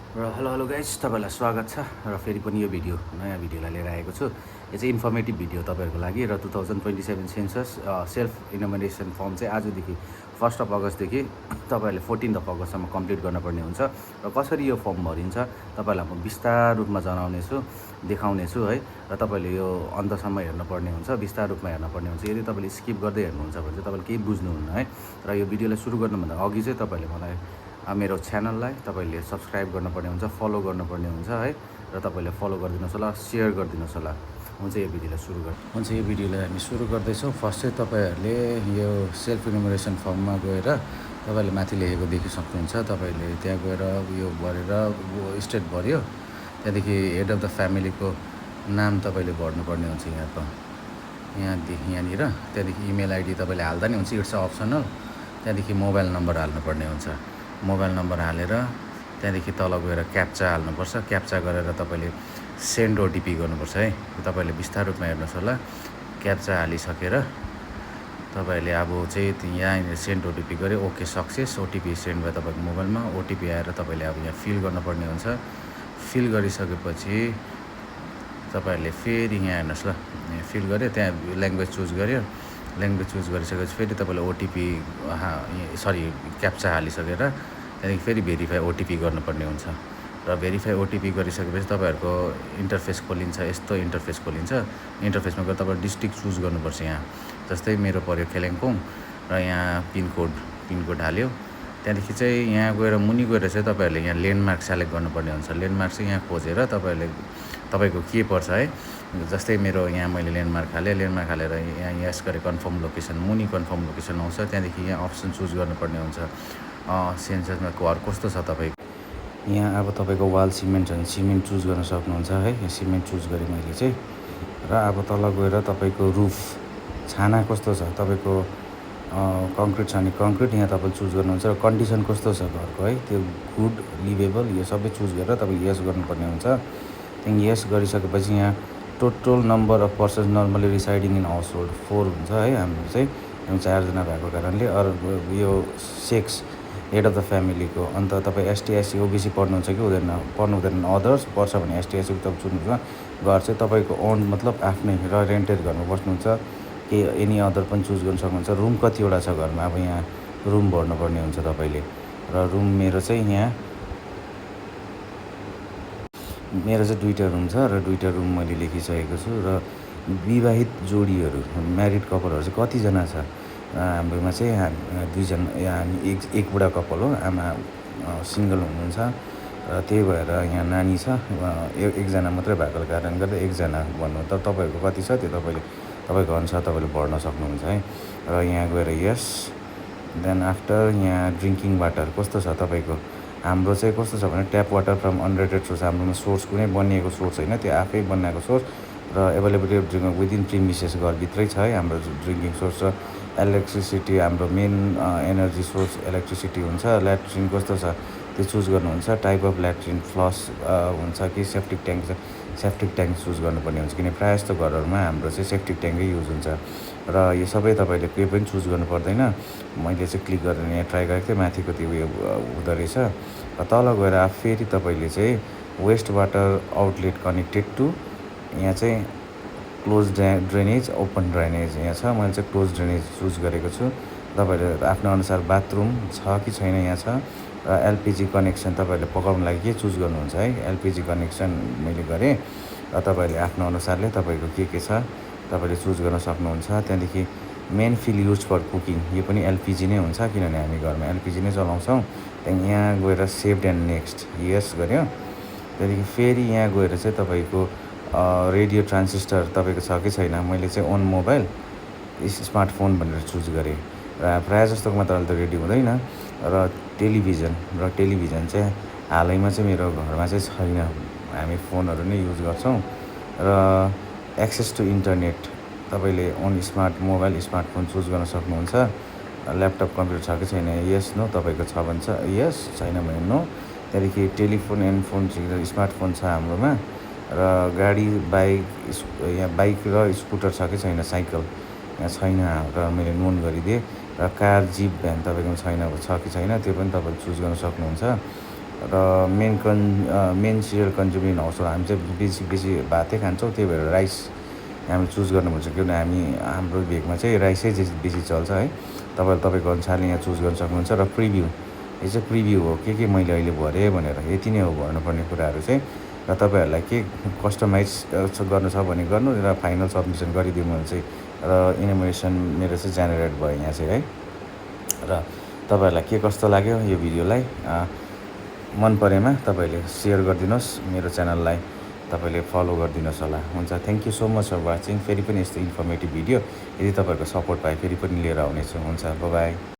Hello hello guys, तपाईँलाई स्वागत छ र फेरि पनि यो नयाँ भिडियोलाई लिएर आएको छु। यो चाहिँ इन्फर्मेटिभ भिडियो तपाईँहरूको लागि र 2027 सेन्सस सेल्फ इनोमिनेसन फर्म चाहिँ आजदेखि 1 अगस्तदेखि तपाईँहरूले 14 अगस्तसम्म कम्प्लिट गर्नुपर्ने हुन्छ। र कसरी यो फर्म भरिन्छ तपाईँलाई म विस्तार रूपमा जनाउनेछु, देखाउनेछु है। र तपाईँले यो अन्तसम्म हेर्नुपर्ने हुन्छ, विस्तार रूपमा हेर्नुपर्ने हुन्छ। यदि तपाईँले स्किप गर्दै हेर्नुहुन्छ भने चाहिँ तपाईँले केही बुझ्नुहुन्न है। र यो भिडियोलाई सुरु गर्नुभन्दा अघि चाहिँ तपाईँले मलाई मेरो च्यानललाई तपाईँले सब्सक्राइब गर्नुपर्ने हुन्छ, फलो गर्नुपर्ने हुन्छ है। र तपाईँले फलो गरिदिनुहोस् होला, सेयर गरिदिनुहोस् होला। हुन्छ, यो भिडियोलाई हामी सुरु गर्दैछौँ। फर्स्ट चाहिँ तपाईँहरूले यो सेल्फ इन्युमरेसन फर्ममा गएर तपाईँले माथि लेखेको देखि सक्नुहुन्छ। तपाईँले त्यहाँ गएर यो भरेर स्टेट भर्यो, त्यहाँदेखि हेड अफ द फ्यामिलीको नाम तपाईँले भर्नुपर्ने हुन्छ यहाँनिर। त्यहाँदेखि इमेल आइडी तपाईँले हाल्दा नि हुन्छ, इट्स अप्सनल। त्यहाँदेखि मोबाइल नम्बर हाल्नुपर्ने हुन्छ। मोबाइल नम्बर हालेर त्यहाँदेखि तल गएर क्याप्चा हाल्नुपर्छ। क्याप्चा गरेर तपाईँले सेन्ड ओटिपी गर्नुपर्छ है। तपाईँले विस्तार रूपमा हेर्नुहोस् होला। क्याप्चा हालिसकेर तपाईँले अब चाहिँ यहाँ सेन्ड ओटिपी गऱ्यो, ओके सक्सेस, ओटिपी सेन्ड भयो तपाईँको मोबाइलमा। ओटिपी आएर तपाईँले अब यहाँ फिल गर्नुपर्ने हुन्छ। फिल गरिसकेपछि तपाईँहरूले फेरि यहाँ हेर्नुहोस् ल, फिल गऱ्यो, त्यहाँ ल्याङ्ग्वेज चुज गऱ्यो। ल्याङ्ग्वेज चुज गरिसकेपछि फेरि तपाईँले ओटिपी क्याप्चा हालिसकेर त्यहाँदेखि फेरि भेरिफाई ओटिपी गर्नुपर्ने हुन्छ। र भेरिफाई ओटिपी गरिसकेपछि तपाईँहरूको इन्टरफेस खोलिन्छ। यस्तो इन्टरफेस खोलिन्छ। इन्टरफेसमा गएर तपाईँ डिस्ट्रिक्ट चुज गर्नुपर्छ। यहाँ जस्तै मेरो पऱ्यो कालिम्पोङ र यहाँ पिनकोड हाल्यो। त्यहाँदेखि चाहिँ यहाँ गएर मुनि गएर चाहिँ तपाईँहरूले यहाँ ल्यान्डमार्क सेलेक्ट गर्नुपर्ने हुन्छ। ल्यान्डमार्क चाहिँ यहाँ खोजेर तपाईँको के पर्छ है। जस्तै मेरो यहाँ मैले ल्यान्डमार्क हालेँ। ल्यान्डमार्क हालेर यहाँ यस गरेँ कन्फर्म लोकेसन, मुनि कन्फर्म लोकेसन आउँछ। त्यहाँदेखि यहाँ अप्सन चुज गर्नुपर्ने हुन्छ। सेन्ससमा घर कस्तो छ तपाईँको, यहाँ अब तपाईँको वाल सिमेन्ट छ भने सिमेन्ट चुज गर्न सक्नुहुन्छ है। सिमेन्ट चुज गरेँ मैले चाहिँ। र अब तल गएर तपाईँको रुफ छाना कस्तो छ, तपाईँको कङ्क्रिट छ भने कङ्क्रिट यहाँ तपाईँले चुज गर्नुहुन्छ। र कन्डिसन कस्तो छ घरको है, त्यो गुड, लिभेबल, यो सबै चुज गरेर तपाईँले यस गर्नुपर्ने हुन्छ। त्यहाँदेखि यस गरिसकेपछि यहाँ total number of persons normally residing in household 4 हुन्छ है। हाम्रो चाहिँ 4जना भएको कारणले। अरू यो सेक्स हेड अफ द फ्यामिलीको। अन्त तपाईँ एसटी एससी ओबिसी पढ्नुहुन्छ कि हुँदैन अदर्स पर्छ भने एसटी एससी तपाईँ चुन्नुहुन्छ। घर चाहिँ तपाईँको ओन मतलब आफ्नै र रेन्टेड घरमा बस्नुहुन्छ कि एनी अदर पनि चुज गर्न सक्नुहुन्छ। रुम कतिवटा छ घरमा, अब यहाँ रुम भर्नुपर्ने हुन्छ तपाईँले। र रुम मेरो चाहिँ 2टा रुम छ र 2टा रुम मैले लेखिसकेको छु। र विवाहित जोडीहरू, म्यारिड कपलहरू चाहिँ कतिजना छ हाम्रोमा चाहिँ 2जना, एक बुढा कपाल हो, आमा सिङ्गल हुनुहुन्छ। र त्यही भएर यहाँ नानी छ, एकजना मात्रै भएको कारणले गर्दा एकजना भन्नु। त तपाईँहरूको कति छ त्यो तपाईँको अनुसार तपाईँले भर्न सक्नुहुन्छ है। र यहाँ गएर यस, देन आफ्टर यहाँ ड्रिङ्किङ वाटर कस्तो छ तपाईँको। हाम्रो चाहिँ कस्तो छ भने tap water from unrated source. हाम्रोमा सोर्स कुनै बनिएको सोर्स होइन, त्यो आफै बनाएको सोर्स। र availability of drink within premises, घरभित्रै छ है हाम्रो ड्रिङ्किङ सोर्स। र इलेक्ट्रिसिटी हाम्रो मेन एनर्जी सोर्स इलेक्ट्रिसिटी हुन्छ। ल्याट्रिन कस्तो छ त्यो चुज गर्नुहुन्छ। टाइप अफ ल्याट्रिन फ्लस हुन्छ कि सेप्टिक ट्याङ्क छ, सेप्टिक ट्याङ्क चुज गर्नुपर्ने हुन्छ। किनभने प्रायः जस्तो घरहरूमा हाम्रो चाहिँ सेप्टिक ट्याङ्कै युज हुन्छ। र यो सबै तपाईँले केही पनि चुज गर्नु पर्दैन। मैले चाहिँ क्लिक गरेर यहाँ ट्राई गरेको थिएँ, माथिको त्यो उयो हुँदो रहेछ। र तल गएर फेरि तपाईँले चाहिँ waste water outlet connected to, यहाँ चाहिँ क्लोज ड्रेनेज, ओपन ड्रेनेज यहाँ छ। मैले चाहिँ क्लोज ड्रेनेज चुज गरेको छु। तपाईँहरूले आफ्नो अनुसार बाथरुम छ कि छैन यहाँ छ। र एलपिजी कनेक्सन तपाईँहरूले पकाउनु लागि के चुज गर्नुहुन्छ है। एलपिजी कनेक्सन मैले गरेँ। र तपाईँहरूले आफ्नो अनुसारले तपाईँको के छ तपाईँले चुज गर्न सक्नुहुन्छ। त्यहाँदेखि main fuel use for cooking, यो पनि एलपिजी नै हुन्छ किनभने हामी घरमा एलपिजी नै चलाउँछौँ। त्यहाँदेखि यहाँ गएर सेभड एन्ड नेक्स्ट यस गऱ्यो। त्यहाँदेखि फेरि यहाँ गएर चाहिँ तपाईँको रेडियो ट्रान्सिस्टर तपाईँको छ कि छैन। मैले चाहिँ ओन मोबाइल स्मार्टफोन भनेर चुज गरेँ। र प्रायः जस्तोमा त अहिले त रेडियो हुँदैन। र टेलिभिजन चाहिँ हालैमा चाहिँ मेरो घरमा चाहिँ छैन, हामी फोनहरू नै युज गर्छौँ। र एक्सेस टु इन्टरनेट तपाईँले ओन स्मार्टफोन चुज गर्न सक्नुहुन्छ। ल्यापटप कम्प्युटर छ कि छैन, यस नो, तपाईँको छ भने छ यस, छैन भने नो। त्यहाँदेखि टेलिफोन एन्ड फोन स्मार्टफोन छ हाम्रोमा। र गाडी बाइक र स्कुटर छ कि छैन, साइकल यहाँ छैन र मैले नोन गरिदिएँ। र कार, जिप, भ्यान तपाईँकोमा छ कि छैन त्यो पनि तपाईँले चुज गर्न सक्नुहुन्छ। र मेन सिरियल कन्ज्युमिङ हाउस हो। हामी चाहिँ बेसी भातै खान्छौँ, त्यही भएर राइस हामी चुज गर्नुपर्छ, किनभने हाम्रो भेगमा चाहिँ राइसै बेसी चल्छ है। तपाईँले तपाईँको अनुसारले यहाँ चुज गर्न सक्नुहुन्छ। र प्रिभ्यू, यो चाहिँ प्रिभ्यू हो, के मैले अहिले भरेँ भनेर, यति नै हो भन्नुपर्ने कुराहरू चाहिँ। र तपाईँहरूलाई के कस्टमाइज गर्नु छ भने गर्नु, र फाइनल सबमिसन गरिदिउँ भने चाहिँ र इनोमिनेसन मेरो चाहिँ जेनेरेट भयो यहाँ चाहिँ है। र तपाईँहरूलाई के कस्तो लाग्यो यो भिडियोलाई, मन परेमा तपाईँले सेयर गरिदिनुहोस्, मेरो च्यानललाई तपाईँले फलो गरिदिनुहोस् होला। हुन्छ, thank you so much for watching. फेरि पनि यस्तो इन्फर्मेटिभ भिडियो यदि तपाईँहरूको सपोर्ट पाए फेरि पनि लिएर आउनेछु। हुन्छ, बाई बाई।